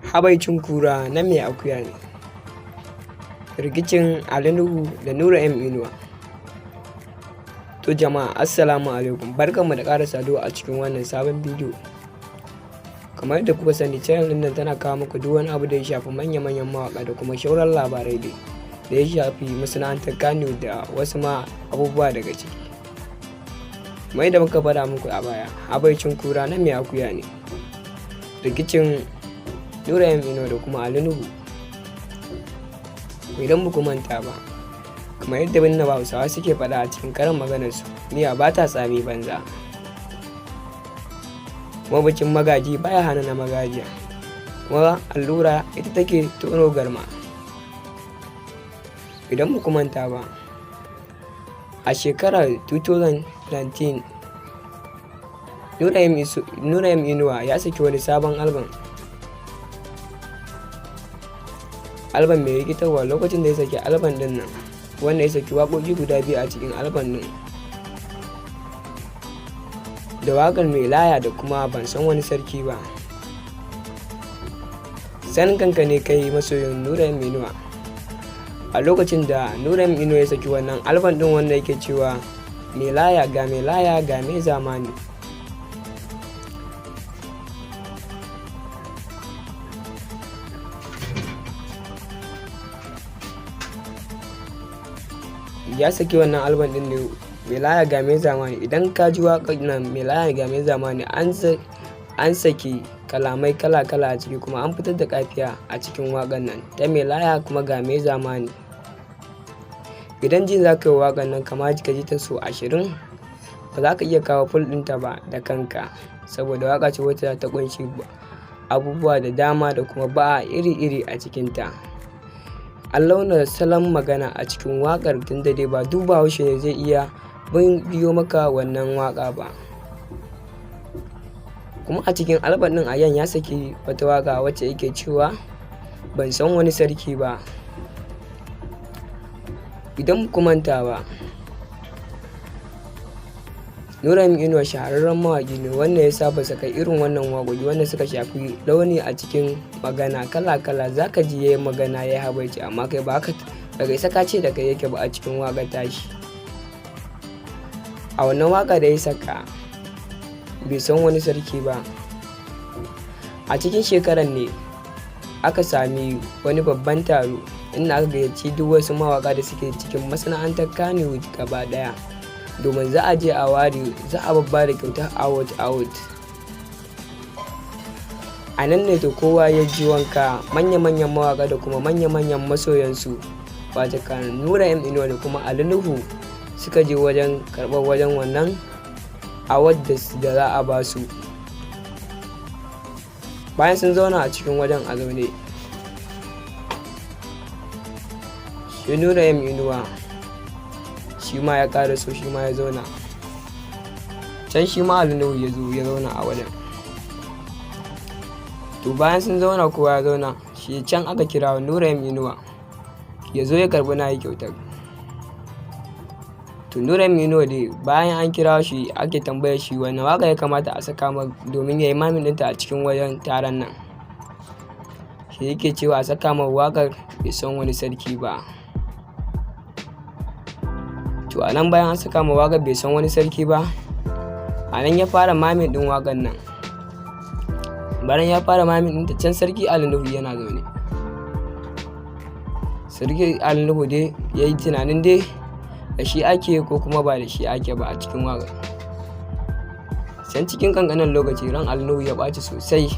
Habaicin kura na mai akuya ne. Rikicin Ali Nuhu da Nura M Inuwa. To jama'a, assalamu alaikum, barkanmu da ƙara saduwa a cikin wannan sabon bidiyo. Kamar yadda kuka sani, channel ɗin nan tana kawo muku duk wani abu da ya shafi manya-manyan mawaƙa da kuma shauran labarai dai da ya shafi masana'antar Kannywood da wasu ma abubuwa daga ciki. Kamar yadda muka faɗa muku a baya, habaicin kura na mai akuya ne. Rikicin Nura M Inuwa da kuma Ali Nuhu. Idan ba ku manta ba, kamar yadda binne Hausawa suke faɗa a cikin karin maganarsu, miya ba ta tsami banza. Kuma bikin magaji baya hana na magajiya. Kuma allura ita take tono garma. Idan ba ku manta ba, a shekarar 2019 Nura M Inuwa ya saki wani sabon album. Album mai rikitarwa. Lokacin da ya saki album ɗin nan, wanda ya saki waƙoƙi guda biyu a cikin album ɗin, da waƙar Mai Laya da kuma Ban San Wani Sarki Ba. Sanin kanka ne kai masoyin Nura M Inuwa. A lokacin da Nura M Inuwa ya saki wannan album ɗin wanda yake cewa "Mai laya ga mai laya ga mai zamani", ya saki wannan album ɗin ne "Mai Laya ga Mai Zamani". Idan ka ji waƙar nan "Mai Laya ga Mai Zamani", an saki kalamai kala-kala a ciki, kuma an fitar da kafiya a cikin waƙar nan ta "Mai Laya kuma ga Mai Zamani". Idan jin za ka yi waƙar nan kama ka ji ta sau 20, ba za ka iya kawo full ɗinta ba da kanka, saboda waƙa ce wacce ta ƙunshi abubuwa da dama da kuma ba'a iri-iri a cikinta. An launa salon magana a cikin waƙar, tunda dai ba duk Bahaushe ne zai iya bin biyo maka wannan waƙa ba. Kuma a cikin album ɗin Ayyan ya saki wata waƙa wacce yake cewa "Ban San Wani Sarki Ba". Idan ba ku manta ba, Nura M Inuwa shahararren mawaƙi ne wanda ya saba saka irin wannan waƙoƙi wanda suka shafi launi a cikin magana kala-kala. Za ka ji ya yi magana, ya yi habaici, amma kai ba haka ba ka isa ka ce da kai yake ba a cikin waƙar tashi. A wannan waƙa da ya saka "Bai San Wani Sarki Ba", a cikin shekarar ne aka sami wani babban taro inda aka gayyaci duk wasu mawaƙa da suke cikin masana'antar Kannywood gaba ɗaya, domin za a je a ware, za a babba da kyautar award award. A nan ne to kowa ya ji wanka, manya-manyan mawaƙa da kuma manya-manyan masoyansu, wato kan Nura M Inuwa da kuma Ali Nuhu, suka je wajen karɓar wajen wannan award da za a ba su. Bayan sun zauna a cikin wajen a zaune, shi Nura M Inuwa shi ma ya ƙaraso, shi ma ya zauna can. Shi ma Ali Nuhu ya zo ya zauna a wajen. To bayan sun zauna, kowa ya zauna, shi can aka kira Nura M Inuwa ya zo ya karɓi nayi kyautar. To Nura M Inuwa dai, bayan an kira shi, ake tambayar shi wanne waka ya kamata a saka ma domin ya yi mamin ɗinta a cikin wajen taron nan, shi yake cewa a saka ma waƙar "Bai San Wani Sarki Ba". To a nan, bayan an saka ma waƙar "Bai San Wani Sarki Ba", a nan ya fara mamin ɗin waƙar nan. Bayan ya fara mamin ɗinta, can Sarki Ali Nuhu yana zaune. Sarki Ali Nuhu dai ya yi tunanin dai da shi ake ko kuma ba da shi ake ba a cikin waƙar. Can cikin ƙanƙanin lokaci ran Ali Nuhu ya ɓaci sosai.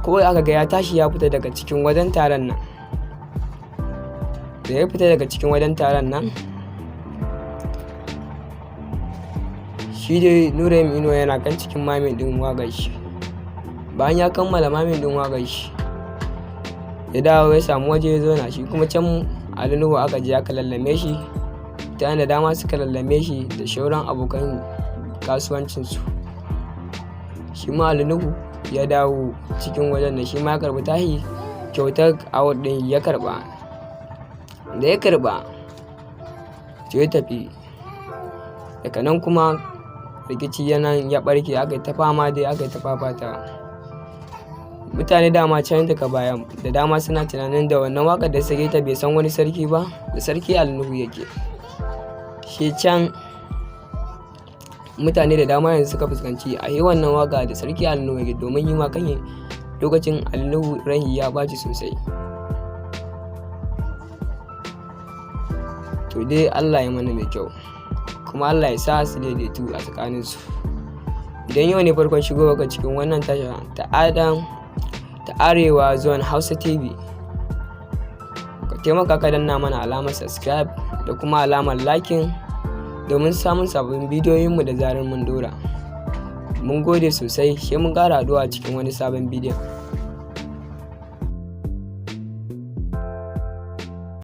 Kawai aka ga ya tashi ya fita daga cikin wajen taron nan. Da ya fita daga cikin wajen taron nan, shi dai Nura M Inuwa yana kan cikin mamin ɗin waƙar shi. Bayan ya kammala mamin ɗin waƙar shi, ya dawo ya samu waje ya zauna. Shi kuma can Ali Nuhu aka je aka lallame shi, mutane da dama suka lallame shi da shauran abokan kasuwancinsu. Shi ma Ali Nuhu ya dawo cikin wajen da shi ma ya karɓi tahi kyautar award ɗin, ya karɓa. Da ya karɓa, sai ya tafi. Daga nan kuma rikici yana ya ɓarke, aka yi ta fama dai, aka yi ta fafata. Mutane dama can daga baya da dama suna tunanin da wannan waƙar da sake ta bai san wani sarki ba, da Sarki Ali Nuhu yake. Shi can mutane da dama yanzu suka fuskanci a yi wannan waka da Sarki Ali Nuhu yake, domin yi ma kan lokacin Ali Nuhu ran ya ɓaci sosai. To dai Allah ya mana mai kyau, kuma Allah ya sa su daidaitu a tsakaninsu. Idan yau ne farkon shigowa ka cikin wannan tasha ta Adam ta Arewa Zone Hausa TV, ka taimaka ka danna mana alamar subscribe da kuma alamar liking domin samun sabbin bidiyoyinmu da zarar mun dora. Mun gode sosai, sai mun ƙara haɗuwa a cikin wani sabon bidiyon.